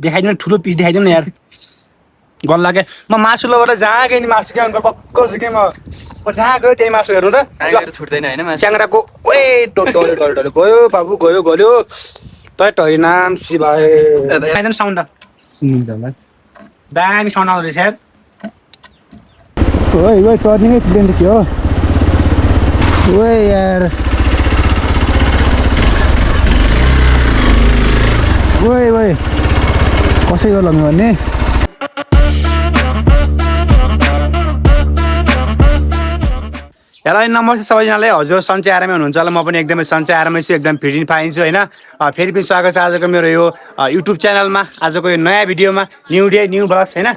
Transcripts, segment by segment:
देखाइदिनु ठुलो पिस देखाइदिनु न यार गल्ला के म मासु लबर जहाँ गएँ नि मासु क्या अङ्कल पक्क छु कि म जहाँ गयो त्यही मासु हेर्नु त छुट्दैन होइन क्याङ्राको ओए डोले गयो बाबु गयो तै टरी नाम शिवाय साउन्ड दामी साउन्ड आउँदो रहेछ यार ओए टर्निङै प्लेन के हो ओए यार ओए कसै हो लग्नु भन्ने हेलो नमस्ते सबैजनालाई हजुर सन्चै आरामै हुनुहुन्छ होला म पनि एकदमै सन्चै आरामै छु एकदम फिट एन्ड फाइन छु होइन फेरि पनि स्वागत छ आजको मेरो यो युट्युब च्यानलमा आजको यो नयाँ भिडियोमा न्यू डे न्यू ब्लग्स होइन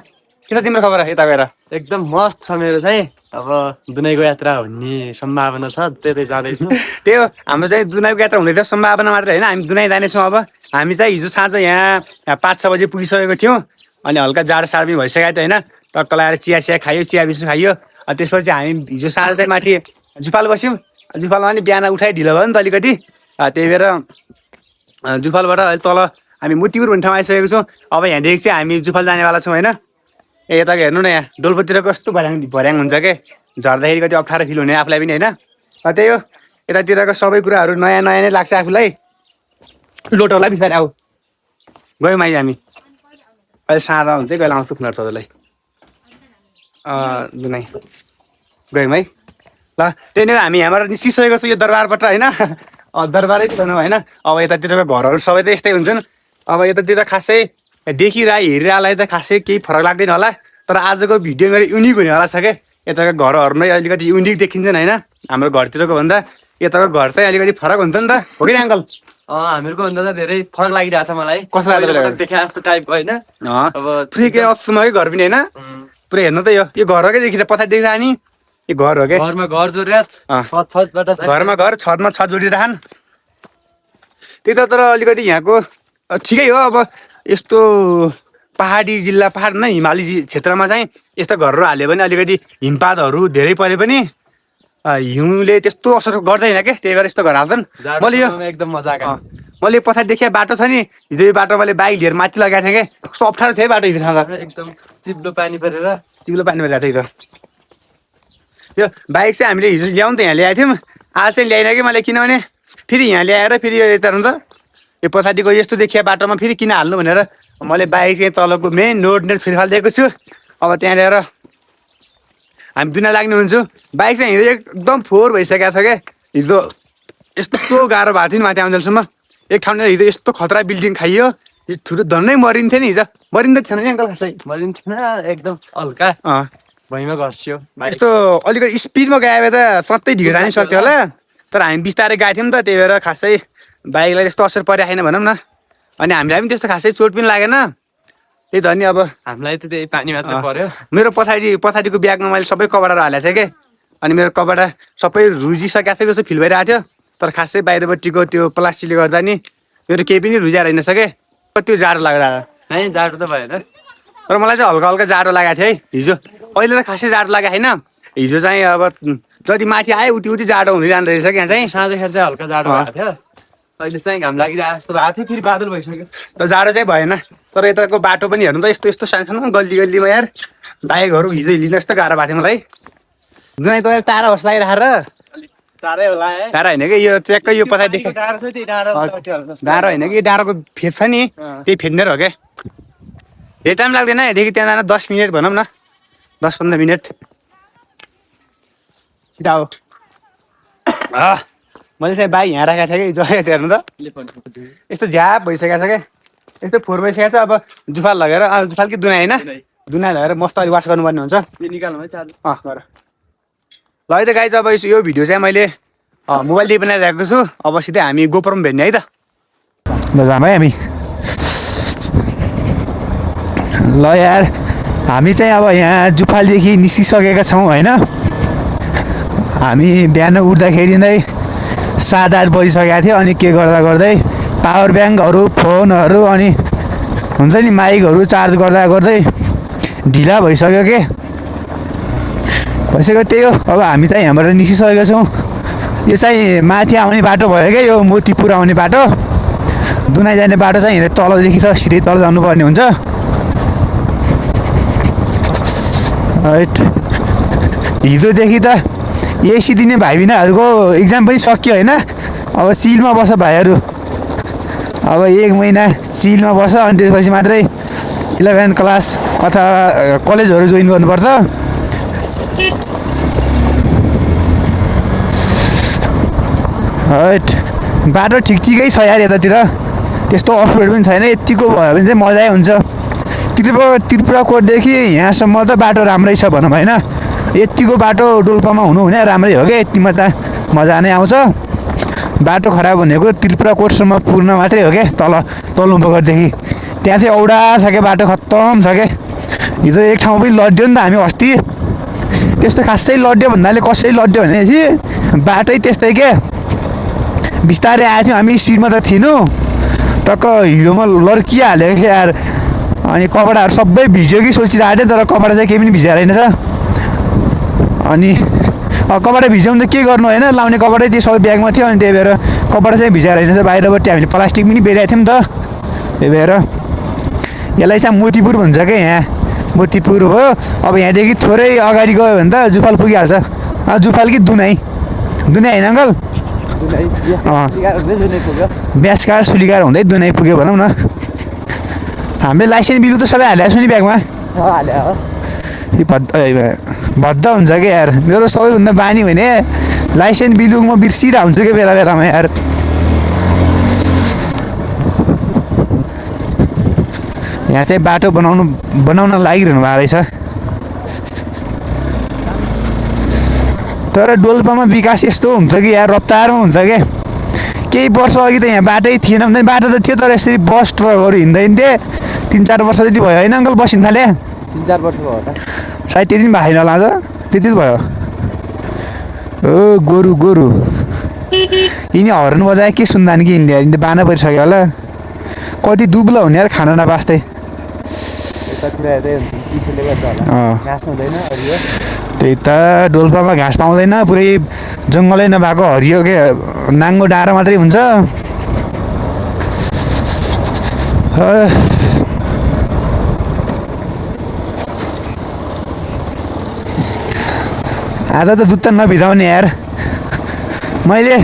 के छ तिम्रो खबर यता गएर एकदम मस्त छ मेरो चाहिँ अब दुनाईको यात्रा हुने सम्भावना छ त्यतै जाँदैछु त्यही हो हाम्रो चाहिँ दुनाईको यात्रा हुँदैछ सम्भावना मात्रै होइन हामी दुनाई जानेछौँ अब हामी चाहिँ हिजो साँझ यहाँ 5-6 बजी पुगिसकेको थियौँ अनि हल्का जाडो साडो पनि भइसकेको थियो होइन टक्क लगाएर चिया खायो चिया बिस्कुट खाइयो त्यसपछि हामी हिजो साँझ चाहिँ माथि जुफाल बस्यौँ जुफालमा पनि बिहान उठाइ ढिलो भयो नि त अलिकति त्यही भएर जुफालबाट अहिले तल हामी मुतिपुर भन्ने ठाउँ आइसकेको छौँ अब यहाँदेखि चाहिँ हामी जुफाल जानेवाला छौँ होइन यताको हेर्नु न यहाँ डोल्पोतिर कस्तो भर्याङ हुन्छ के झर्दाखेरि कति अप्ठ्यारो फिल हुने आफूलाई पनि होइन त्यही हो यतातिरको सबै कुराहरू नयाँ नयाँ नै लाग्छ आफूलाई लोटोलाई बिस्तारै आऊ गयौँ आइ हामी अहिले साँझ हुन्छ कहिले आउँछु खुला सधैँलाई दुनाई गयौँ है ल त्यही नै हामी यहाँबाट निस्किसकेको छु यो दरबारबाट होइन दरबारै भनौँ होइन अब यतातिरको घरहरू सबै त यस्तै हुन्छन् अब यतातिर खासै हेरिरहेलाई त खासै केही फरक लाग्दैन होला तर आजको भिडियो मेरो युनिक हुने होला छ क्या यताको घरहरू नै अलिकति युनिक देखिन्छन् होइन हाम्रो घरतिरको भन्दा यताको घर चाहिँ अलिकति फरक हुन्छ नि त हो कि अङ्कल हामीहरूको भन्दा त धेरै फरक लागिरहेछ मलाई कसलाई देखे जस्तो टाइपको होइन अब पुरै के अफसुमाकै घर पनि होइन पुरै हेर्नु त यो घरकै देखिन्छ पछाडि देखिरह नि यो घर हो क्या घरमा घर जोडिरहेको घरमा घर छतमा छत जोडिरहन् त्यही त तर अलिकति यहाँको ठिकै हो अब यस्तो पहाडी जिल्ला पहाड नै हिमाली क्षेत्रमा चाहिँ यस्तो घरहरू हाल्यो भने अलिकति हिमपातहरू धेरै परे पनि हिउँले त्यस्तो असर गर्दैन क्या त्यही भएर यस्तो घर हाल्छन् मैले यो एकदम मजा आएको मैले पछाडि देखेँ बाटो छ नि हिजो यो बाटो मैले बाइक लिएर माथि लगाएको थिएँ क्या कस्तो अप्ठ्यारो थियो बाटो हिजो एकदम चिप्लो पानी परेर परिरहेको थियो यो बाइक चाहिँ हामीले हिजो ल्याउनु त यहाँ ल्याएको थियौँ आज चाहिँ ल्याइन कि मैले किनभने फेरि यहाँ ल्याएर फेरि यो यता हुन्छ यो पछाडिको यस्तो देखिया बाटोमा फेरि किन हाल्नु भनेर मैले बाइक चाहिँ तलको मेन रोड नै छोडिफालिदिएको छु अब त्यहाँ ल्याएर हामी दुना लाग्ने हुन्छु बाइक चाहिँ हिजो एकदम फोहोर भइसकेको छ क्या हिजो यस्तो गाह्रो भएको थियो नि माथि आउँदैसम्म एक ठाउँमा हिजो यस्तो खतरा बिल्डिङ खाइयो ठुलो धन्नै मरिन्थ्यो नि हिजो मरिँदै थिएन नि अङ्कल खासै मरिन्थेन एकदम हल्का भैँमा घस्यो यस्तो अलिकति स्पिडमा गए भए त सधैँ ढिलो जानै सक्थ्यो होला तर हामी बिस्तारै गएको थियौँ नि त त्यही भएर खासै बाइकलाई त्यस्तो असर परिरहेको छैन भनौँ न अनि हामीलाई पनि त्यस्तो खासै चोट पनि लागेन त्यही त नि अब हामीलाई त त्यही पानी मात्र पर्यो मेरो पछाडिको ब्यागमा मैले सबै कपडाहरू हालेको थिएँ क्या अनि मेरो कपडा सबै रुजिसकेको थियो जस्तो फिल भइरहेको थियो तर खासै बाहिरपट्टिको त्यो प्लास्टिकले गर्दा नि मेरो केही पनि रुजिएर रहेनछ क्या त्यो जाडो लाग्दा जाडो त भएन तर मलाई चाहिँ हल्का हल्का जाडो लागेको थियो है हिजो अहिले त खासै जाडो लागेको छैन हिजो चाहिँ अब जति माथि आयो उति जाडो हुँदै जाँदो रहेछ यहाँ चाहिँ साँझेखेर चाहिँ हल्का जाडो भएको थियो अहिले चाहिँ घाम लागिरहेको जस्तो भएको थियो फेरि बादल भइसक्यो त जाडो चाहिँ भएन तर यताको बाटो पनि हेर्नु त यस्तो सानो गल्लीमा यार बाइकहरू हिजो हिँड्नु यस्तो गाह्रो भएको थियो मलाई जुनै तपाईँ टाढा होस् लागिराखेर टाढै होला टाढा होइन कि यो ट्र्याककै यो पछाडिदेखि डाँडो होइन कि डाँडोको फेद छ नि त्यही फेद्ने हो क्या धेरै टाइम लाग्दैन यहाँदेखि त्यहाँ जान 10 मिनट भनौँ न 10-15 मिनट हो मैले चाहिँ बाइक यहाँ राखेको थिएँ कि जग्गा हेर्नु त यस्तो झ्याप भइसकेको छ क्या यस्तो फोहोर भइसकेको छ अब जुफाल लगेर जुफाल कि दुनाई होइन दुनाई लगेर मस्त वास गर्नुपर्ने हुन्छ गर ल है त गाइज अब यो भिडियो चाहिँ मैले मोबाइलदेखि बनाइरहेको छु अब सिधै हामी गोप्रोमा भेट्ने है त ल जाम है हामी ल यार हामी चाहिँ अब यहाँ जुफालदेखि निस्किसकेका छौँ होइन हामी बिहान उठ्दाखेरि नै 7-8 बजिसकेको थियो अनि के गर्दा गर्दै पावर ब्याङ्कहरू फोनहरू अनि हुन्छ नि माइकहरू चार्ज गर्दा गर्दै ढिला भइसक्यो के भइसक्यो त्यही हो अब हामी चाहिँ यहाँबाट निस्किसकेका छौँ यो चाहिँ माथि आउने बाटो भयो क्या यो मोतीपुर आउने बाटो दुनाई जाने बाटो चाहिँ हिँडेर तलदेखि छ सिधै तल जानुपर्ने हुन्छ। हिजोदेखि त एसी दिने भाइ बिनाहरूको इक्जाम पनि सक्यो होइन। अब चिलमा बस्छ भाइहरू, अब 1 महिना चिलमा बस्छ अनि त्यसपछि मात्रै 11 क्लास अथवा कलेजहरू जोइन गर्नुपर्छ। बाटो ठिकै छ यार, यतातिर त्यस्तो अफरोड पनि छैन। यतिको भयो भने चाहिँ मजै हुन्छ। त्रिपुराकोटदेखि यहाँसम्म त बाटो राम्रै छ भनौँ होइन। यतिको बाटो डोल्पामा हुने राम्रै हो क्या, यतिमा त मजा नै आउँछ। बाटो खराब भनेको त्रिपुराकोटसम्म पुग्न मात्रै हो क्या, तल्लो बगरदेखि त्यहाँ चाहिँ औडा छ क्या, बाटो खत्तम छ क्या। हिजो एक ठाउँ पनि लड्यो नि त हामी अस्ति। त्यस्तो खासै लड्यो भन्नाले कसरी लड्यो भनेपछि बाटै त्यस्तै क्या, बिस्तारै आएको थियौँ हामी, स्पिडमा त थिएनौँ। टक्क हिरोमा लड्किहाल्यो क्या यार। अनि कपडाहरू सबै भिज्यो कि सोचिरहेको थिएँ, तर कपडा चाहिँ केही पनि भिजेको रहेनछ। अनि कपडा भिजाउनु त के गर्नु होइन, लाउने कपडै त्यो सबै ब्यागमा थियो। अनि त्यही भएर कपडा चाहिँ भिजाएको रहेनछ, बाहिरबाट हामीले प्लास्टिक पनि बेरेको थियौँ नि त। त्यही भएर यसलाई चाहिँ मोतीपुर भन्छ क्या, यहाँ मोतीपुर हो। अब यहाँदेखि थोरै अगाडि गयो भने त जुफाल पुगिहाल्छ। जुफाल कि दुनाई होइन अङ्कल? ब्यासकार सुलिकार हुँदै दुनाई पुग्यो भनौँ न। हामीले लाइसेन्स बिलु त सबै हालेको छु नि ब्यागमा। भद्द हुन्छ क्या यार, मेरो सबैभन्दा बानी भने लाइसेन्स बिलु म बिर्सिरहेको हुन्छु क्या बेला बेलामा यार। यहाँ चाहिँ बाटो बनाउन लागिरहनु भएको रहेछ। तर डोल्पामा विकास यस्तो हुन्छ कि यार, रफ्तारमा हुन्छ क्या। केही वर्ष अघि त यहाँ बाटै थिएन भने बाटो त थियो, तर यसरी बस ट्रकहरू हिँड्थे। 3-4 वर्ष जति भयो होइन अङ्कल बस हिँड्न थाले? 3-4 वर्ष भयो त सायद, त्यति पनि भएको छैन होला। आज त्यति भयो। ओ गोरु यिनी हर्न बजाए के सुन्दा नि कि यिनले, यिनी त बाना परिसक्यो होला। कति दुब्लो हुने यार खाना नपास्दै। त्यही त डोल्पामा घाँस पाउँदैन, पुरै जङ्गलै नभएको हरियो के नाङ्गो डाँडा मात्रै हुन्छ। आज त जुत्ता नभिजाउने यार। मैले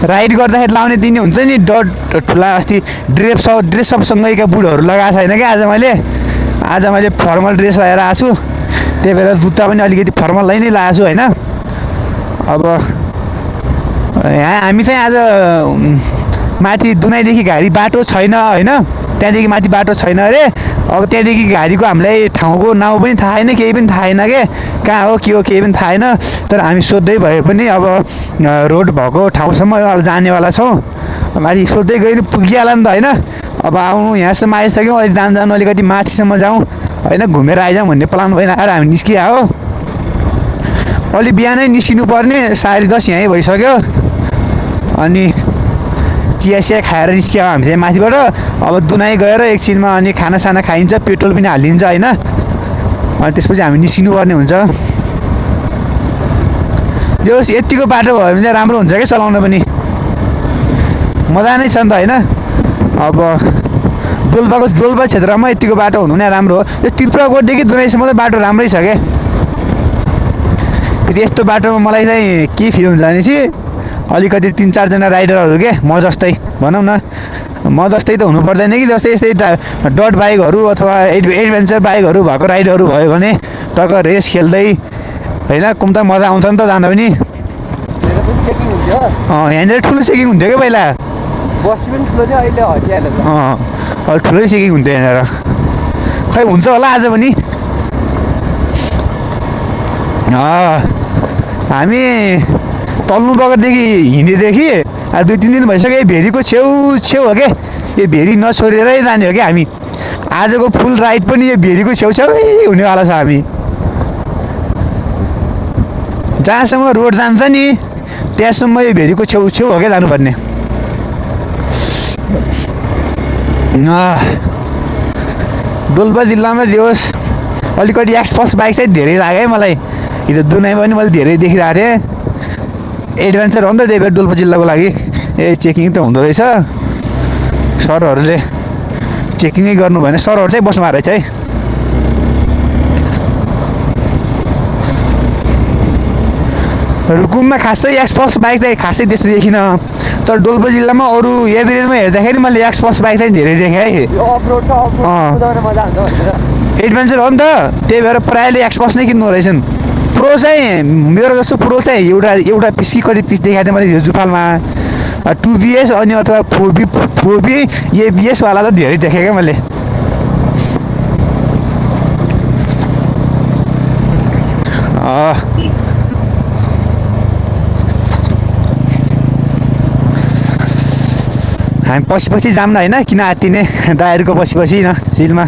राइड गर्दाखेरि लाउने दिने हुन्छ नि डट ठुला, अस्ति ड्रेसअपसँगैका बुटहरू लगाएको छैन क्या। आज मैले फर्मल ड्रेस लगाएर आएको छु, त्यही भएर जुत्ता पनि अलिकति फर्मलै नै लगाएको छु होइन। अब यहाँ हामी चाहिँ आज माथि दुनाईदेखि गाडी बाटो छैन होइन, त्यहाँदेखि माथि बाटो छैन अरे। अब त्यहाँदेखि गाडीको हामीलाई ठाउँको नाउँ पनि थाहा छैन, केही पनि थाहा छैन के, कहाँ हो के हो केही पनि थाहा छैन। तर हामी सोध्दै भए पनि अब रोड भएको ठाउँसम्म जानेवाला छौँ। माथि सोध्दै गयो नि पुगिहाल्यो नि त होइन। अब आउनु यहाँसम्म आइसक्यौँ, अहिले जानु अलिकति माथिसम्म जाउँ होइन, घुमेर आइजाउँ भन्ने प्लान भएन आएर हामी निस्किया हो। अलि बिहानै निस्किनु पर्ने, 10:30 यहीँ भइसक्यो। अनि चिया खाएर निस्क्यौँ हामी चाहिँ माथिबाट। अब दुनाई गएर एकछिनमा अनि खानासाना खाइन्छ, पेट्रोल पनि हालिन्छ होइन। अनि त्यसपछि हामी निस्किनु पर्ने हुन्छ। जो यतिको बाटो भयो भने चाहिँ राम्रो हुन्छ क्या, चलाउन पनि मजा नै छ नि त होइन। अब डोल्पा क्षेत्रमा यतिको बाटो हुनु नै राम्रो हो। यो त्रिपुराकोटदेखि दुनाईसम्म त बाटो राम्रै छ क्या। फेरि यस्तो बाटोमा मलाई चाहिँ के फिल हुन्छ भनेपछि अलिकति 3-4 जना राइडरहरू के म जस्तै भनौँ न, म जस्तै त हुनु पर्दैन कि, जस्तै यस्तै डट बाइकहरू अथवा एडभेन्चर बाइकहरू भएको राइडहरू भयो भने टक्क रेस खेल्दै होइन कुम्ता मजा आउँछ नि त जान पनि। यहाँनिर ठुलो चेकिङ हुन्थ्यो क्या पहिला, ठुलै चेकिङ हुन्थ्यो यहाँनिर। खै हुन्छ होला आज पनि। हामी तल्नु बगरदेखि हिँडेदेखि 2-3 दिन भइसक्यो। भेरीको छेउ हो क्या, यो भेरी नछोडेरै जाने हो क्या हामी। आजको फुल राइड पनि यो भेरीको छेउछाउै हुनेवाला छ। हामी जहाँसम्म रोड जान्छ नि त्यहाँसम्म यो भेरीको छेउ हो क्या जानुपर्ने। डोल्पा जिल्लामा जे होस् अलिकति एक्सपल्स बाइक चाहिँ धेरै लाग्यो है मलाई। हिजो दुनाईमा पनि मैले धेरै देखिरहेको थिएँ। एडभेन्चर हो नि त, त्यही भएर डोल्पा जिल्लाको लागि चेकिङ त हुँदो रहेछ। सरहरूले चेकिङै गर्नु भएन सरहरू चाहिँ बस्नु भएको रहेछ है रुकुममा खासै एक्सपल्स बाइक चाहिँ खासै त्यस्तो देखिनँ तर डोल्पा जिल्लामा अरू एभरेजमा हेर्दाखेरि मैले एक्सपल्स बाइक चाहिँ धेरै देखेँ है एडभेन्चर हो नि त त्यही भएर प्रायःले एक्सपल्स नै किन्नु रहेछन् प्रो चाहिँ मेरो जस्तो प्रो चाहिँ एउटा पिस कि कति पिस देखाएको थिएँ मैले यो जुफालमा 2BS अनि अथवा 4B ABS वाला त धेरै देखेँ क्या मैले हामी पछि जाऊँ न होइन किन आत्तिने दाइहरूको पछि न सिलमा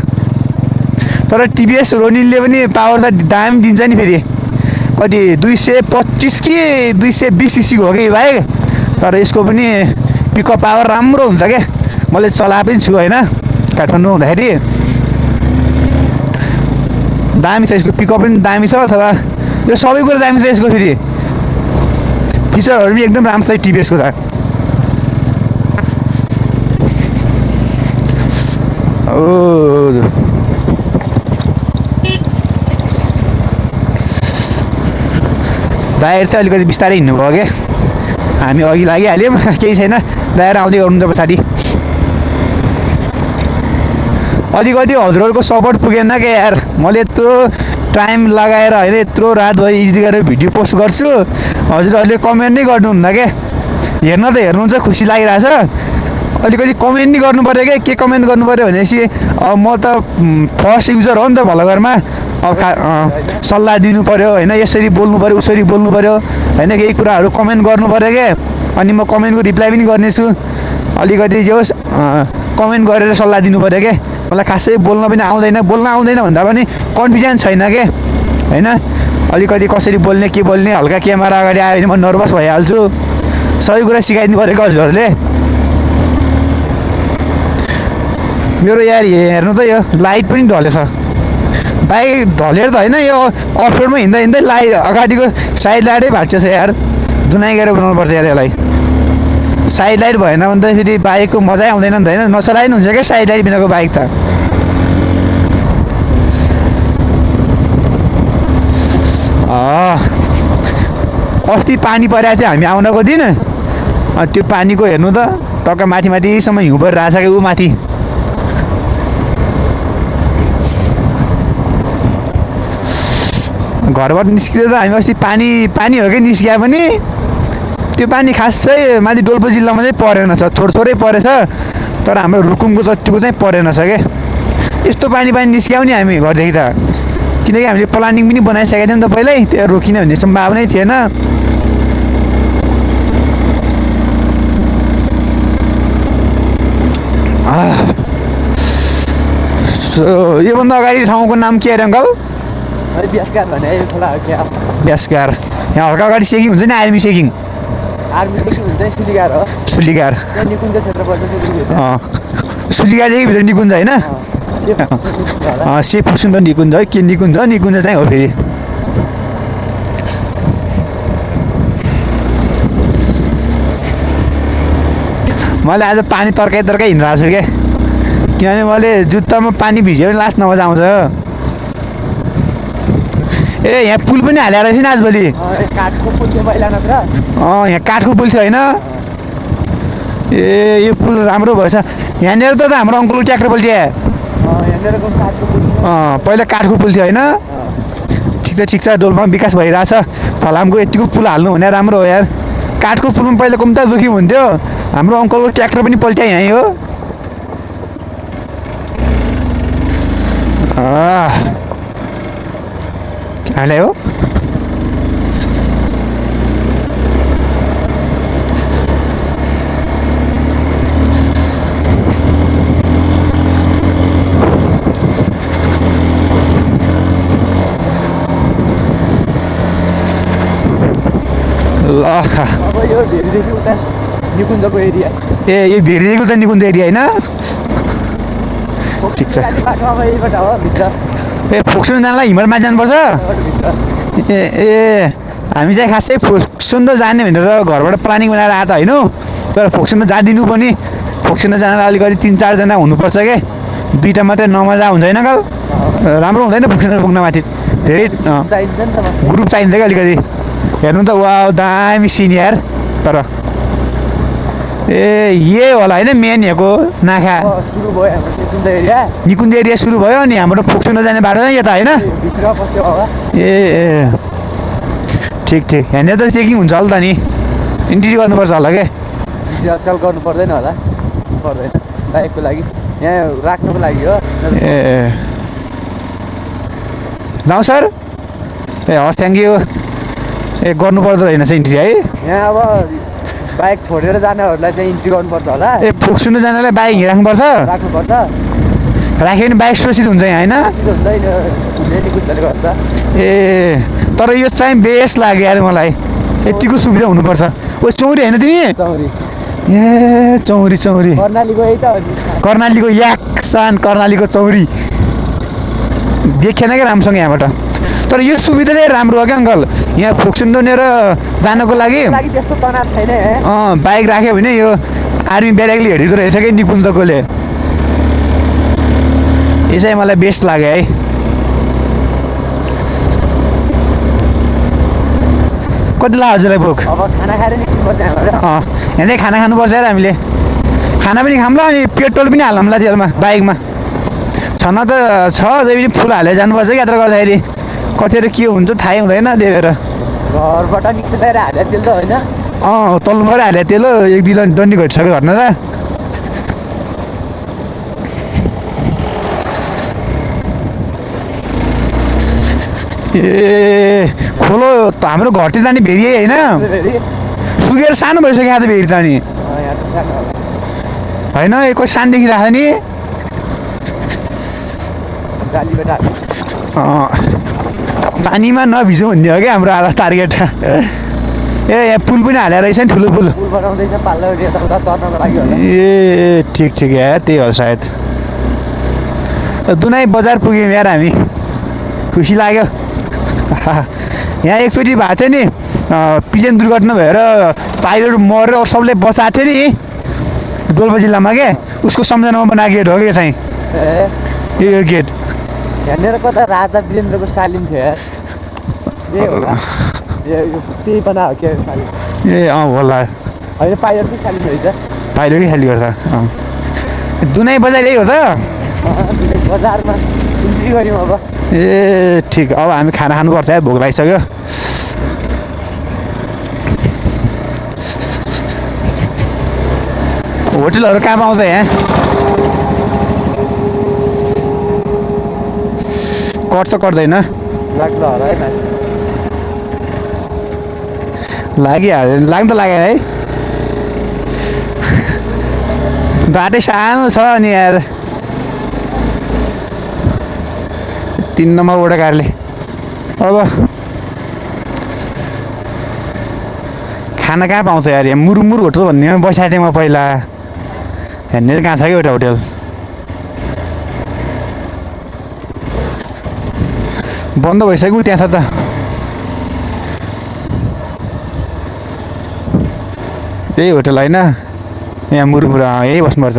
तर टिभीएस रोनिलले पनि पावर त दाम दिन्छ नि फेरि कति 225 कि 220 सीसी हो कि बाइक तर यसको पनि पिकअप पावर राम्रो हुन्छ क्या मैले चलाए पनि छु होइन काठमाडौँ हुँदाखेरि दामी छ यसको पिकअप पनि दामी छ अथवा यो सबै कुरा दामी छ यसको फेरि फिचरहरू पनि एकदम राम्रो छ टिभीएसको त दाइहरू चाहिँ अलिकति बिस्तारै हिँड्नुभयो क्या हामी अघि लागिहाल्यौँ केही छैन दाइहरू आउँदै गर्नु त पछाडि अलिकति हजुरहरूको सपोर्ट पुगेन क्या यार मैले यत्रो टाइम लगाएर होइन यत्रो रातभरि एडिट गरेर भिडियो पोस्ट गर्छु हजुरहरूले कमेन्ट नै गर्नुहुन्न क्या हेर्न त हेर्नुहुन्छ खुसी लागिरहेछ अलिकति कमेन्ट नै गर्नु पऱ्यो क्या के कमेन्ट गर्नु पऱ्यो भनेपछि म त फर्स्ट युजर हो नि त भलोघरमा अब सल्लाह दिनु पऱ्यो होइन यसरी बोल्नु पऱ्यो उसरी बोल्नु पऱ्यो होइन केही कुराहरू कमेन्ट गर्नु पऱ्यो क्या अनि म कमेन्टको रिप्लाई पनि गर्नेछु अलिकति जे होस् कमेन्ट गरेर सल्लाह दिनु पऱ्यो क्या मलाई खासै बोल्न पनि आउँदैन भन्दा पनि कन्फिडेन्स छैन क्या होइन अलिकति कसरी बोल्ने के बोल्ने हल्का क्यामेरा अगाडि आयो भने म नर्भस भइहाल्छु सबै कुरा सिकाइदिनु पऱ्यो हजुरहरूले मेरो यार हेर्नु त यो लाइट पनि ढलेछ बाइक ढलेर त होइन यो अफरोडमा हिँड्दै लाइट अगाडिको साइड लाइटै भाँच्छ यार दुनाइ गरेर बनाउनु पर्छ यार यसलाई साइड लाइट भएन भने त फेरि बाइकको मजै आउँदैन नि त होइन नचलाइ पनि हुन्छ क्या साइड लाइट बिनाको बाइक त अस्ति पानी परेको थियो हामी आउनको दिन त्यो पानीको हेर्नु त टक्क माथिसम्म हिउँ परिरहेछ क्या ऊ माथि घरबाट निस्किँदा त हामी अस्ति पानी हो कि निस्किया पनि त्यो पानी खास चाहिँ माथि डोल्पा जिल्लामा चाहिँ परेन छ थोरै परेछ तर हाम्रो रुकुमको जतिको चाहिँ परेन छ क्या यस्तो पानी निस्क्याउ नि हामी घरदेखि त किनकि हामीले प्लानिङ पनि बनाइसकेको थियौँ नि त पहिल्यै त्यो रोकिने भन्ने सम्भावनै थिएन योभन्दा अगाडि ठाउँको नाम के अरे अङ्कल ब्यासगार यहाँ हल्का अगाडि चेकिङ हुन्छ नि आर्मी चेकिङ सुलिगार सुलिगारदेखि भित्र निकुञ्ज होइन सेफ फुक्सुन र निकुञ्ज है के निकुञ्ज चाहिँ हो फेरि मैले आज पानी तर्काइ हिँडिरहेको छु क्या किनभने मैले जुत्तामा पानी भिज्यो भने लास्ट नमजा आउँछ ए यहाँ पुल पनि हालेर रहेछ नि आजभोलि यहाँ काठको पुल थियो होइन ए यो पुल राम्रो भएछ यहाँनिर त हाम्रो अङ्कलको ट्र्याक्टर पल्ट्यो पहिला काठको पुल थियो होइन ठिक छ डोल्पामा विकास भइरहेछ फलामको यतिको पुल हाल्नु भने राम्रो हो यार काठको पुलमा पहिला कम्ता जोखिम हुन्थ्यो हाम्रो अङ्कलको ट्र्याक्टर पनि पल्ट्या यहीँ हो हामीलाई हो अब यो भेरीदेखि उता निकुञ्जको एरिया ए यो भेरीदेखि उता निकुञ्ज एरिया होइन ठिक छ ए फोक्सुन जानलाई हिमालमा जानुपर्छ ए हामी चाहिँ खासै फोक्सुन र जाने भनेर घरबाट प्लानिङ बनाएर आएको होइन तर फोक्सुन जाँदिनु पनि फोक्सिन जानलाई अलिकति 3-4 जना हुनुपर्छ के दुईटा मात्रै नमजा हुँदैन कल राम्रो हुँदैन फोक्सिन पुग्न माथि धेरै चाहिन्छ नि त ग्रुप चाहिन्छ क्या अलिकति हेर्नु त वा दामी सिनियर तर ए यही होला होइन मेन यहाँको नाखा सुरु भयो हाम्रो निकुञ्ज एरिया निकुञ्ज एरिया सुरु भयो अनि हाम्रो फोक्सिन जाने बाटो छ यता होइन भित्र पस्यो होला ए ठिक ठिक यहाँनिर त चेकिङ हुन्छ होला त नि इन्ट्री गर्नुपर्छ होला के आजकल गर्नु पर्दैन होला पर्दैन बाइकको लागि यहाँ राख्नुको लागि हो ए जाउँ सर ए हस् थ्याङ्क यू ए गर्नु पर्दो रहेन चाहिँ इन्ट्री है यहाँ अब बाइक छोडेर जानेहरूलाई चाहिँ इन्ट्री गर्नुपर्छ होला ए फोक्सिन जानलाई बाइक हिँड्राख्नुपर्छ राख्नुपर्छ राख्यो भने बाइक सुरक्षित हुन्छ यहाँ होइन हुँदैन निकुञ्जले गर्छ ए तर यो चाहिँ बेस्ट लाग्यो यार मलाई यतिको सुविधा हुनुपर्छ ओ चौरी होइन तिमी चौरी ए चौरी चौरी कर्णालीको यही त हो नि कर्णालीको याक्सान कर्णालीको चौरी देखेन क्या राम्रोसँग यहाँबाट तर यो सुविधा चाहिँ राम्रो हो क्या अङ्कल यहाँ फोक्सिन डोनेर जानको लागि त्यस्तो तनाव छैन बाइक राख्यो भने यो आर्मी ब्यारेकले हेरिदिँदो रहेछ कि निकुञ्जकोले यो चाहिँ मलाई बेस्ट लाग्यो है कति लाग्यो हजुरलाई भोक अब खाना खाएर निस्किनुपर्छ यहाँबाट यहाँ चाहिँ खाना खानुपर्छ यार हामीले खाना पनि खाउँला अनि पेट्रोल पनि हालौँला त्यसमा बाइकमा छन त छ जै पनि फुल हालेर जानुपर्छ कि यात्रा गर्दाखेरि कतिवटा के हुन्छ थाहै हुँदैन त्यही भएर घरबाट निस्किँदा हालेर तेल त होइन तल्लोबाट हाले तेल एक दुई डन्डी घटिसक्यो घट्न र ए खोलो त हाम्रो घरतिर जाने भेरी होइन सुकेर सानो भइसक्यो यहाँ त भेरी त नि होइन कोही सानदेखि राख्छ नि पानीमा नभिजौँ भन्ने हो क्या हाम्रो आधा टार्गेट ए यहाँ पुल पनि हालेर रहेछ नि ठुलो पुल ए ठिक ठिक यार त्यही हो सायद दुनाई बजार पुग्यौँ यार हामी खुसी लाग्यो यहाँ एकचोटि भएको थियो नि पिजन दुर्घटना भएर पाइलट मरेर सबले बचाएको थियो नि डोल्पा जिल्लामा के उसको सम्झनामा बनाएको गेट हो कि चाहिँ यो गेट यहाँनिर कता राजा वीरेन्द्रको सालिम थियो यार त्यही बना हो क्या सालिम ए होला होइन पाइलटकै सालिम रहेछ पाइलटकै खाली गर्छ दुनाई बजार यही हो त बजारमा इन्ट्री गऱ्यौँ अब ए ठिक अब हामी खाना खानुपर्छ है भोक लागिसक्यो होटलहरू कहाँ पाउँछ यहाँ कट्छ कट्दैन लाग्छ होला है लागिहाल्यो लाग्नु त लाग्यो है बाटै सानो छ अनि यार 3 नम्बर वडा कारले अब खाना कहाँ पाउँछ यार यहाँ मुरमुर होटल भन्नेमा बसेको थिएँ म पहिला हेर्ने कहाँ छ कि एउटा होटल बन्द भइसक्यो त्यहाँ छ त त्यही होटल होइन यहाँ मुरमुर यही बस्नुपर्छ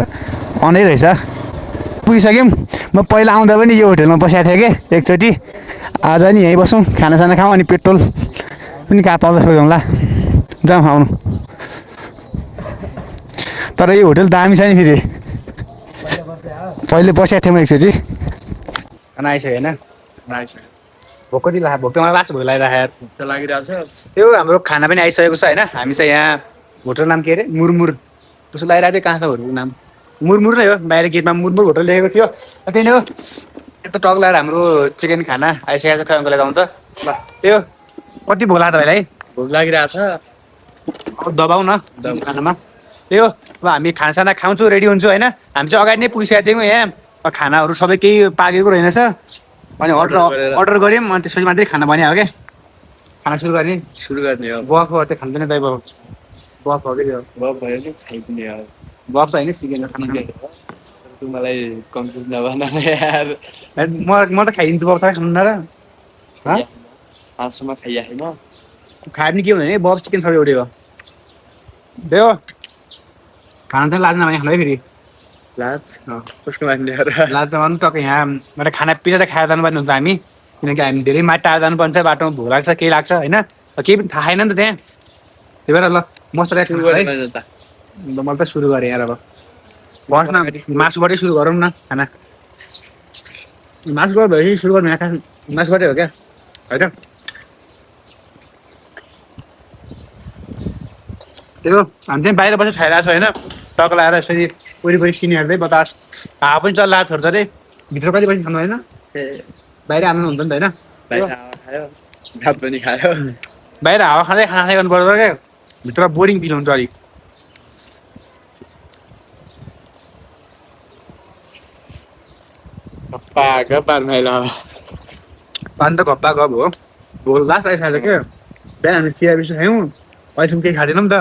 अनै रहेछ पुगिसक्यौँ म पहिला आउँदा पनि यो होटलमा बसेको थिएँ कि एकचोटि आज नि यहीँ बसौँ खानासाना खाऊँ अनि पेट्रोल पनि कहाँ पाउँदा सोधौँला जाउँ आउनु तर यो होटल दामी छ नि फेरि पहिले बसेको थिएँ म एकचोटि खाना आइसक्यो होइन भोक कति लाग्यो भोक त मलाई लास्ट भोक लागिरहेको लागिरहेको छ त्यो हाम्रो खाना पनि आइसकेको छ होइन हामी चाहिँ यहाँ होटल नाम के अरे मुरमुर त्यसो लागिरहेको थियो कहाँ छ होटलको नाम मुरमुर नै हो बाहिर गेटमा मुरमुर होटल लेखेको थियो त्यही नै हो यस्तो टक लगाएर हाम्रो चिकन खाना आइसकेको छ खै अङ्कल आउनु त ल त्यो कति भोक लाग्यो तपाईँलाई भोक लागिरहेको छ अब दबाउ न खानामा त्यही हो अब हामी खानासाना खाउँछौँ रेडी हुन्छु होइन हामी चाहिँ अगाडि नै पुगिसकेको थियौँ यहाँ खानाहरू सबै केही पाकेको रहेनछ अनि अर्डर गऱ्यौँ अनि त्यसपछि मात्रै खाना बनियो क्या खाना सुरु गर्ने हो बफ त्यो खाँदैन दाइ बफ हो कि बफ भयो कि खाइदिने हो बफ त होइन चिकन खाना तँ मलाई कन्फ्युज नबना यार म त खाइदिन्छु बफ तपाईँ खानु न र आँसुमा खाइया होइन खायो भने के हुने बफ चिकन सबै एउटै हो त्यही हो खाना चाहिँ लाज नभए खानु है फेरि लाज कसको मान्ने हो र लाज नभए टक्क यहाँ मतलब खानापिना चाहिँ खाएर जानुपर्ने हुन्छ हामी किनकि हामी धेरै माथि टाढा जानुपर्छ बाटोमा भोक लाग्छ केही लाग्छ होइन केही पनि थाहा छैन नि त त्यहाँ त्यही भएर ल मसला सुरु गरेँ है ल मैले त सुरु गरेँ यार अब बस न मासुबाटै सुरु गरौँ न खाना मासुबाट भएपछि सुरु गर्नु यहाँ मासुबाटै हो क्या होइन त्यो हामी चाहिँ बाहिर बसेर खाइरहेको छ होइन टक लगाएर यसरी वरिपरि सिनी हेर्दै बतास हावा पनि चलिरहेको थोर थोरै भित्र कहिले पछि खानु होइन बाहिर आउनु हुन्छ नि त होइन बाहिर हावा खायो भात पनि खायो बाहिर हावा खाँदै खाना खाँदै गर्नु पर्छ क्या भित्र बोरिङ फिल हुन्छ अलिक गप्पा माइला पान त घप्पा गफ हो भोल लास्ट आइसकेको क्या बिहान हामी चिया बिस खायौँ अहिले केही खाँदैनौँ नि त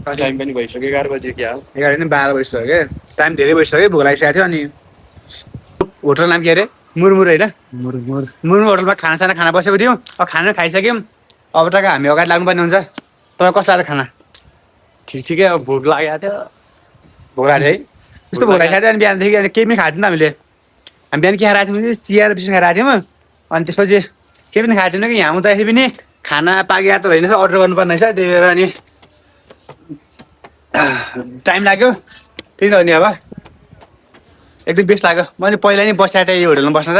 टाइम पनि भइसक्यो 11 बजे क्या 11 नै 12 बजिसक्यो क्या टाइम धेरै भइसक्यो भोक लागिसकेको थियो अनि होटल नाम के अरे मुरमुर होइन मुरमुर होटलमा खानासाना खाना बसेको थियौँ अब खाना खाइसक्यौँ अब टक्क हामी अगाडि लाग्नुपर्ने हुन्छ तपाईँ कस्तो लाग्यो खाना ठिकै अब भोक लागेको थियो भोक लाग्यो है यस्तो भोक लागेको थियो अनि बिहानदेखि अनि केही पनि खाएको थिएन हामीले हामी बिहान के खाएर आएको थियौँ चिया र बिस्कुट खाएर आएको थियौँ अनि त्यसपछि केही पनि खाएको थिएन कि यहाँ आउँदाखेरि पनि खाना पाके त रहेनछ अर्डर गर्नुपर्ने रहेछ त्यही भएर अनि टाइम लाग्यो त्यही त हो नि अब एकदम बेस्ट लाग्यो मैले पहिला नै बसेको थिएँ यो होटलमा बस्न त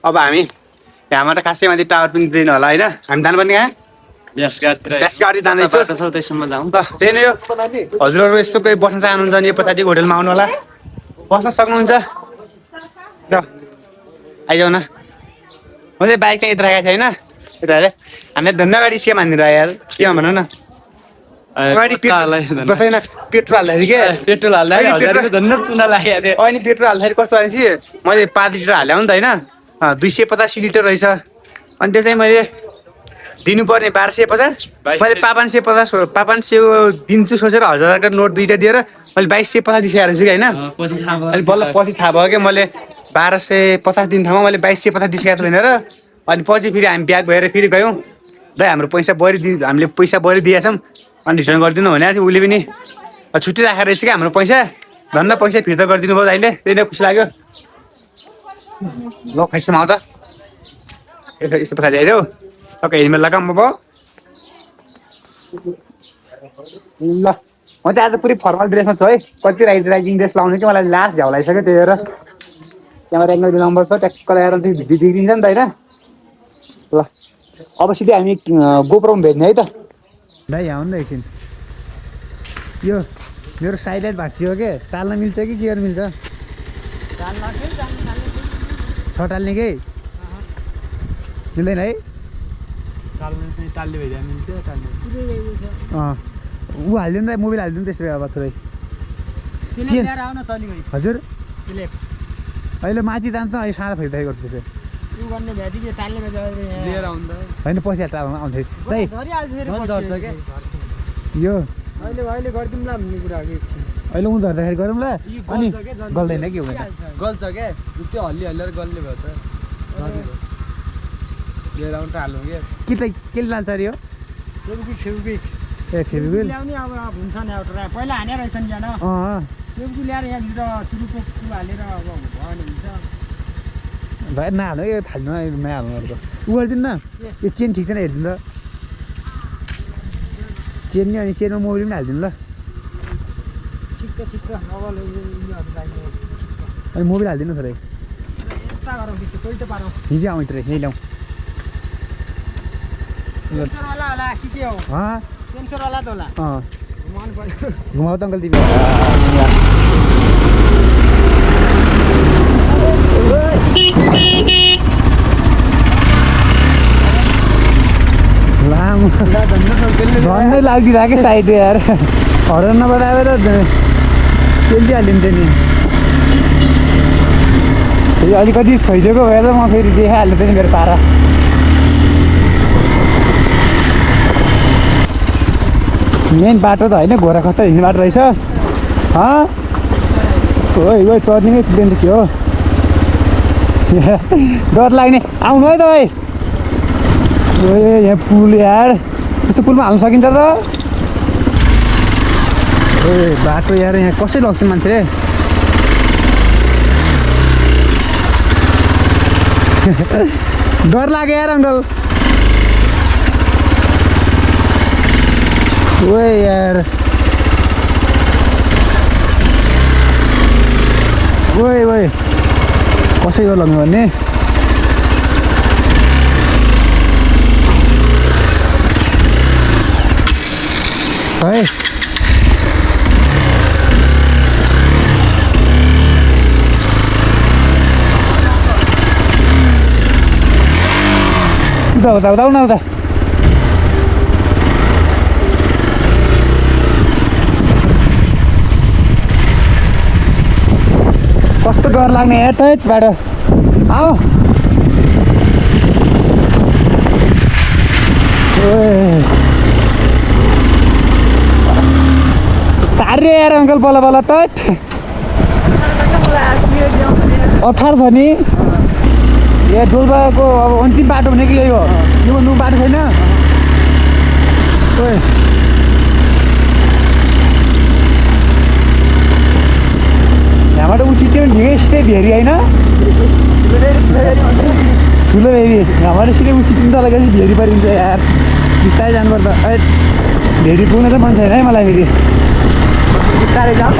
अब हामी यहाँबाट खासै माथि टावर पनि दिँदैन होला होइन हामी जानुपर्ने कहाँ ब्यासगाडी जाँदैछ त्यसम्म जाउँ ल त्यही नै हो हजुरहरू यस्तो कोही बस्न चाहनुहुन्छ भने यो पछाडि होटलमा आउनु होला बस्न सक्नुहुन्छ ल आइजाउ न म चाहिँ बाइक कहाँ यता राखेको थिएँ होइन यता अरे हामीले धन्न गाडी स्क्याम हानिदिनु यार के भन न अगाडि बस्दैन पेट्रोल हाल्दाखेरि के पेट्रोल हाल्दा धन्न चुना लागेको थियो अनि पेट्रोल हाल्दाखेरि कस्तो भनेपछि मैले 5 लिटर हाल्यो नि त होइन 285 लिटर रहेछ अनि त्यो चाहिँ मैले दिनुपर्ने 1250 मैले 550 दिन्छु सोचेर 1000 नोट दुईटा दिएर मैले 2250 दिइसकेको छु कि होइन अहिले बल्ल पछि थाहा भयो कि मैले 1250 दिने ठाउँमा मैले 2250 दिइसकेको छु भनेर अनि पछि फेरि हामी ब्याक भएर फेरि गयौँ दाइ हाम्रो पैसा हामीले पैसा बढी दिएछौँ अनि रिटर्न गरिदिनु भनेको थियो उसले पनि छुट्टी राखेर रहेछ क्या हाम्रो पैसा धन्न पैसा फिर्ता गरिदिनु भयो अहिले त्यही नै खुसी लाग्यो ल खाइसम्म आऊ त यस्तो पछाडि आइदेऊ टक्क हेलमेट लगाऊँ म भयो ल म चाहिँ आज पुरै फर्मल ड्रेसमा छु है कति राइडिङ ड्रेस लाउने कि मलाई लास्ट झ्याउ लगाइसक्यो त्यही भएर क्यामेरा एङ्गल नम्बर छ ट्याक्क लगाएर देखिन्छ नि त होइन ल अब सिधै हामी गोप्रोमा भेट्ने है त भाइ यहाँ नि एकछिन यो मेरो साइड लाइट भाँचियो के टाल्न मिल्छ कि के गर्नु मिल्छ छ टाल्ने के मिल्दैन है ऊ हालिदिनु त मोबाइल हालिदिनु त्यसो भए अब थोरै हजुर अहिले माथि जान्छ अहिले साँझ फैदाइ गर्छु त्यसो होइन पैसा ट्राभलमा आउँथ्यो यो अहिले गरिदिउँ ल भन्ने कुरा अहिले उँधो हेर्दाखेरि गरौँ ल अनि गल्दैन के हुन्छ गल्छ क्या त्यो हल्लिएर गल्ने भयो त लिएर आउनु हाल्नु के लान्छ अरे यो ए फेब्रिक ल्याउने अब हुन्छ नि एउटा पहिला हाने रहेछ नि यहाँ त्यो ल्याएर यहाँभित्र सुरुको हालेर अब भयो भने हुन्छ भाइ नहाल्नु यो फाल्नु नहाल्नु अर्को उ गरिदिनु न यो चेन ठिक छैन हेरिदिनु ल चेन नि अनि चेनमा मोबाइल पनि हालिदिनु ल ठिक छ अब अनि मोबाइल हालिदिनु थोरै यता गरौँ त्यस्तो कोही त पारौँ हिजो आउँ यत्रो यहीँ ल्याउँ सेन्सरवाला होला के हो सेन्सरवाला त होला घुमाउनु पर्यो घुमाउ त अङ्कल तिमी लामो झन्डै लागिरहेको साइड यार हरन नबनाएर पेल्टिहाल्यो नि नि फेरि अलिकति छैदिएको भएर म फेरि देखाइहाल्नु पनि मेरो पारा मेन बाटो त होइन घोडा खस्दा हिँड्ने बाटो रहेछ ओइ टर्निङै प्लेन त के हो डर लाग्ने आउनु है तपाईँ ए यहाँ पुल यार यस्तो पुलमा हाल्नु सकिन्छ त ओए बाटो यार यहाँ कसै लग्छ मान्छे डर लाग्यो यार अङ्कल ओए यार ओए ओए कसै डर लाग्नु भन्ने है उता न उता कस्तो डर लाग्ने यार त बाटो आऊ तार्यो यार अङ्कल बल्ल बल्ल त अप्ठ्यारो छ नि ए डोल्पाको अब अन्तिम बाटो भनेको यही हो यो भन्नु बाटो छैन ओए यहाँबाट उसिट्यो भने ठिकै सिधै भेरी होइन ठुलो भेरी यहाँबाट सिधै उसिटिनु त लगेपछि भेरी परिन्छ यार बिस्तारै जानुपर्छ ए भेरी पुग्न त मन छैन है मलाई फेरि बिस्तारै जाऊ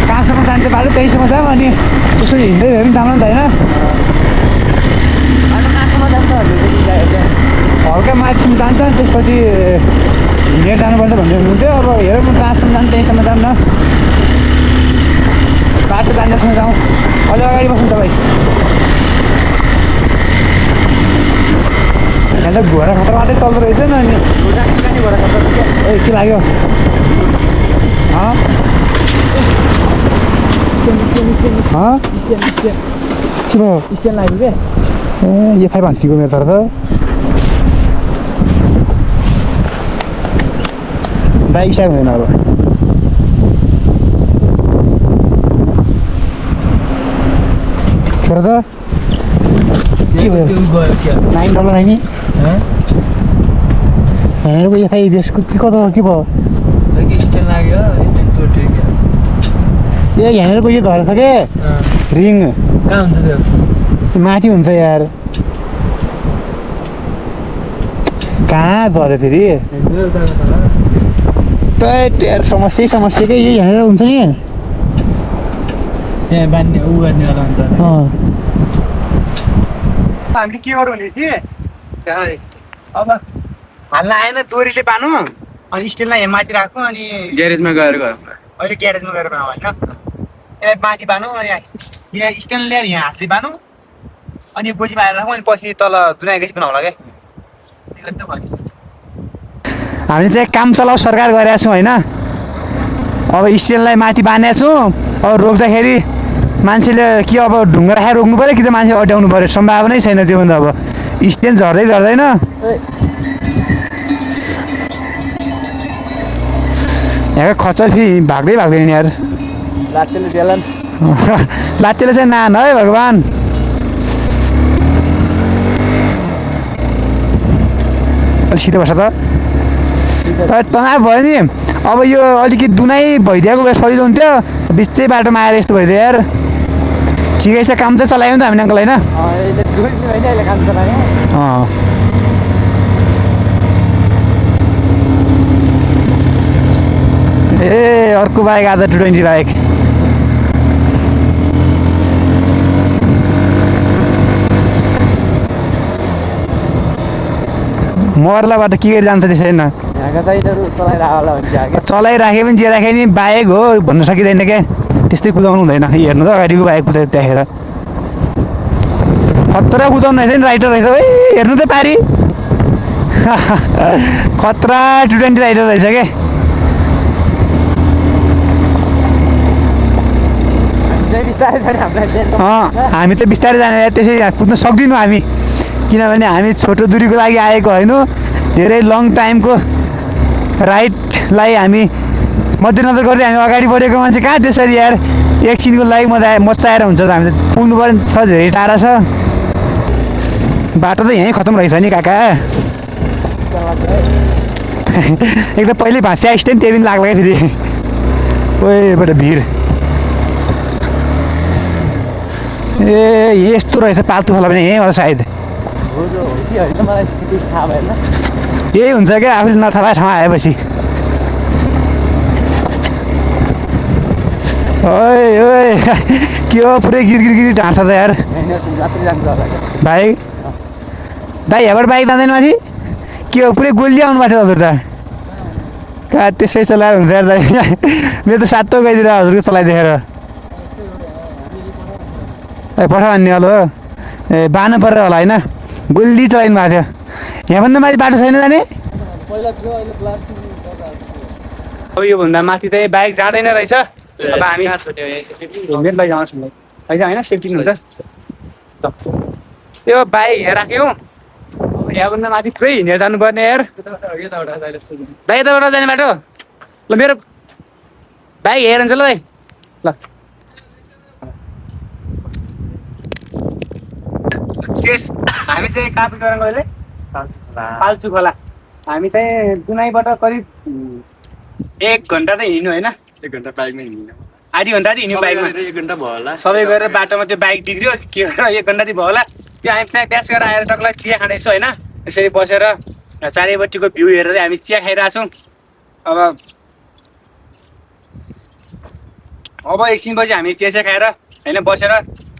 कहाँसम्म जान्छ बाटो त्यहीसम्म जाऊँ अनि त्यसो हिँड्दै भए पनि जानु नि त होइन कहाँसम्म जान्छ हल्का माथिसम्म जान्छ त्यसपछि हिँडेर जानुपर्छ भन्दै हुनुहुन्थ्यो अब हेरौँ म कहाँसम्म जान्छ त्यहीसम्म जाऊँ न बाटो जान्दासम्म जाउँ अझ अगाडि बस्नु तपाईँ यहाँ त घोडा खतरा मात्रै चल्दो रहेछ नि अनि घोडा खतरा ए के लाग्यो के भयो स्ट्यान्ड लाग्यो क्या ए यो फाइभ हान्सीको मेरो तर त बाइक स्टाइल हुँदैन अब छोरा त के भयो $9 होइन नि हेरेको यो फाइभ यसको के कता के भयो स्ट्यान्ड लाग्यो ए यहाँनिरको यो झरेछ के रिङ कहाँ हुन्छ त्यो माथि हुन्छ यार कहाँ झऱ्यो फेरि त यार समस्या के यही यहाँनिर हुन्छ नि त्यहाँ बान्ने उ गर्नेवाला हुन्छ हामीले के गरौँ भनेपछि अब हाल्न आएन डोरीले बानु अनि स्टिललाई यहाँ माथि राख्नु अनि ग्यारेजमा गएर गरौँ अहिले ग्यारेजमा गएर बनाऊ होइन यसलाई माथि बानु अनि यहाँ स्ट्यान्ड ल्याएर यहाँ हातले बानु अनि गोजी बाएर राखौँ अनि पछि तल दुनाइगेपछि बनाउला क्या त्यसलाई त भन्यो हामीले चाहिँ काम चलाउ सरकार गरेका छौँ होइन अब स्ट्यान्डलाई माथि बाँधेको छौँ अब रोक्दाखेरि मान्छेले के अब ढुङ्गा राखेर रोक्नु पऱ्यो कि त मान्छे अड्याउनु पऱ्यो सम्भावनै छैन त्योभन्दा अब स्ट्यान्ड झर्दैन यहाँ खच्चर फेरि भाग्दैन यार लात्तेले चाहिँ नान है भगवान् अलिक सिधै बस्छ त तनाव भयो नि अब यो अलिकति दुनाइ भइदिएको भए सजिलो हुन्थ्यो बिचै बाटोमा आएर यस्तो भइदियो यार ठिकै छ काम चाहिँ चलायो नि त हामीले अङ्कल होइन ए अर्को बाइक आज 220 बाइक मर्लाबाट के गरी जान्छ त्यसरी न चलाइराखे पनि जे राखे नि बाइक हो भन्न सकिँदैन क्या त्यस्तै कुदाउनु हुँदैन हेर्नु त अगाडिको बाइक कुदाइ देखेर खतरा कुदाउनु रहेछ नि राइडर रहेछ है हेर्नु त पारी खतरा 220 राइडर रहेछ क्या हामी त बिस्तारै जाने त्यसै कुद्न सक्दैनौँ हामी किनभने हामी छोटो दूरीको लागि आएको होइन धेरै लङ टाइमको राइडलाई हामी मध्यनजर गर्दै हामी अगाडि बढेको मान्छे कहाँ त्यसरी यार एकछिनको लागि मचाएर हुन्छ त हामी त पुग्नु पर्ने छ धेरै टाढा छ बाटो त यहीँ खतम रहेछ नि काका एक त पहिले भाँच्चा स्ट्यान्ड त्यही पनि लाग्ला क्या फेरि ओएबाट भिड ए यस्तो रहेछ पाल्तु खोला पनि यहीँ होला सायद यही हुन्छ क्या आफूले नथाहा भए ठाउँ आएपछि ओए ओए के हो पुरै गिरगिरी ढाँट्छ त यार भाइ दाइ यहाँबाट बाइक जाँदैन माथि के हो पुरै गोली आउनु भएको थियो हजुर त कहाँ त्यसै चलाएर हुन्छ यार दाइ मेरो त सातो गइदिएर हजुरको चलाइ देखेर ए पठाउ नि हेलो ए बानु परेर होला होइन गोली चलाइनु भएको थियो यहाँभन्दा माथि बाटो छैन जाने योभन्दा माथि चाहिँ बाइक जाँदैन रहेछ अब हामी हेलमेट लैजाउँछ होइन सेफ्टी हुन्छ त्यो बाइक यहाँ राख्यो यहाँभन्दा माथि पुरै हिँडेर जानुपर्ने यार दाइ यताबाट जाने बाटो ल मेरो बाइक हेर हुन्छ ल दाइ ल हामी चाहिँ कहाँ पुग्यौँ अहिले पाल्चु खोला हामी चाहिँ दुनाईबाट करिब 1 घन्टा त हिँड्नु होइन 1 घन्टा बाइकमा हिँड्नु आधी घन्टा त हिँड्यौँ बाइकमा 1 घन्टा भयो होला सबै गरेर बाटोमा त्यो बाइक बिग्रियो के गरेर 1 घन्टा चाहिँ भयो होला त्यो हामी चाहिँ ब्यास गरेर आएर टक्क चिया खाँदैछौँ होइन यसरी बसेर चारैपट्टिको भ्यू हेरेर हामी चिया खाइरहेको छौँ अब एकछिनपछि हामी चिया खाएर होइन बसेर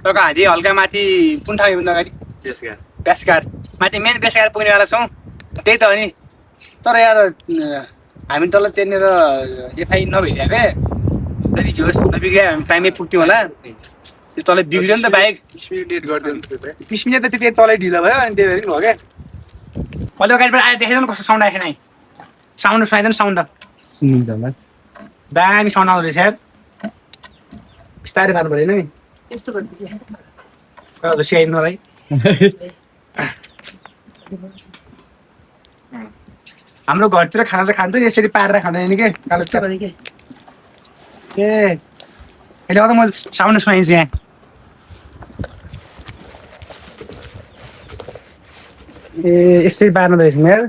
टक्क हादी हल्का माथि कुन ठाउँ भन्दा अगाडि बेसकार माथि मेन बेसकार पुग्नेवाला छौँ त्यही त हो नि तर यार हामी तल त्यहाँनिर एफआई नभइदियो भए नबिग्रियो हामी टाइममै पुग्थ्यौँ होला त्यो तल बिग्रियो नि त बाइक 20 मिनट लेट गरिदिनु 20 मिनट त त्यो तलै ढिलो भयो अनि त्यही भएर नि हो क्या अहिले अगाडिबाट आएर देखाइदिनु कस्तो साउन्ड आएको छैन साउन्ड सुनाइदिनु साउन्ड सुनिन्छ होला दामी साउन्ड आउँदो रहेछ यार बिस्तारै पार्नु पऱ्यो नि यस्तो हजुर सिकाइदिनु मलाई हाम्रो घरतिर खाना त खान्छ नि यसरी पारेर खाँदैन नि के कालो ए अहिले त म साउन्ड सुनाइन्छु यहाँ ए यसरी पार्नु रहेछ यार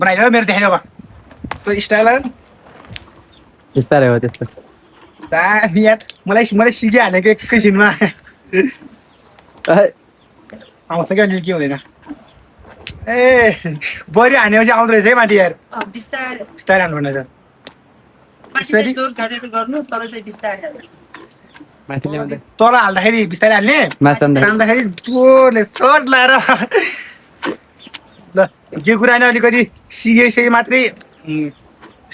बनाइदेऊ मेरो देखाइदेऊ अब स्टाइल बिस्तारै हो त्यस्तो दामी यार मलाई सिकिहालेको एकैछिनमा आउँछ क्या अलिअलि के हुँदैन ए बढी हानेपछि आउँदो रहेछ है माथि यार बिस्तारै हान्नु पर्ने तल हाल्दाखेरि बिस्तारै हाल्ने हाल्दाखेरि जोडले चोट लाएर ल जे कुरा होइन अलिकति सिकेपछि मात्रै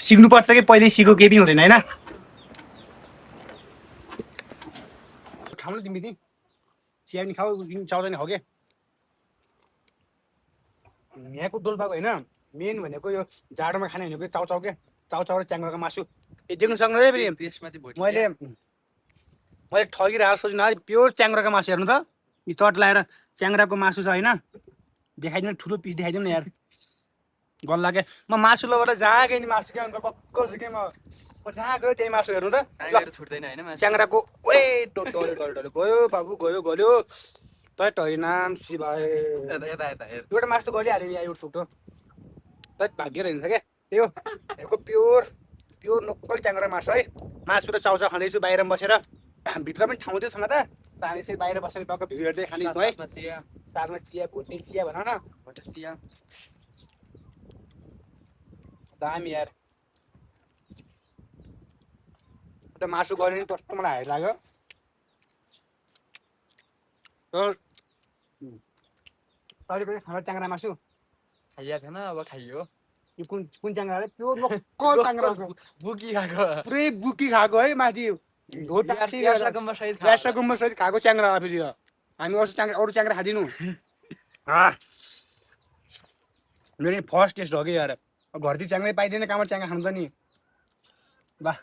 सिक्नुपर्छ कि पहिल्यै सिको केही पनि हुँदैन होइन खाउनु तिमी चिया पनि खाऊ चाउचाउ नि खाऊ के यहाँको डोल्पाको होइन मेन भनेको यो जाडोमा खाने भनेको चाउचाउ के चाउचाउ र च्याङ्ग्राको मासु ए देख्नु सक्नु है फेरि मैले ठगिरहेको सोच्नु प्योर च्याङ्ग्राको मासु हेर्नु त यो चट लाएर च्याङ्ग्राको मासु छ होइन देखाइदिनु ठुलो पिस देखाइदिउँ न यार गल्ला के म मासु लबर जहाँ गएँ नि मासु क्या अन्त पक्क छु के म जहाँ गयो त्यही मासु हेर्नु त छुट्दैन होइन च्याङ्ग्राको ओए डल्यो गयो बाबु गयो तै टैनाम शिवाय एउटा मासु त गलिहाल्यो यहाँ एउटा थुक्रो तै भाग्य रहन्छ क्या त्यही हो हेरको प्योर लोकल च्याङ्ग्रा मासु है मासु र चाउचाउ खाँदैछु बाहिर बसेर भित्र पनि ठाउँ थियो छैन त हामी यसरी बाहिर बसेर टक्क भिउ हेर्दै खाँदैछु है साथमा चिया भोटे चिया भन न भोटे चिया दामी यार एउटा मासु गऱ्यो नि कस्तो मलाई हाई लाग्यो तैँले खाना च्याङ्ग्रा मासु खाइया थिएन अब खाइयो यो कुन च्याङ्ग्रा रे प्योर लोकल च्याङ्ग्रा बुकी खाएको पुरै बुकी खाएको है माथि गुम्बा सहित खाएको च्याङ्ग्रा फेरि हामी अरू च्याङ्ग्रा खाँदिनँ मेरो फर्स्ट टेस्ट हो कि यार घरतिर च्याङ्ग्रै पाइँदैन कहाँबाट च्याङ्ग्रा खान्छ नि बा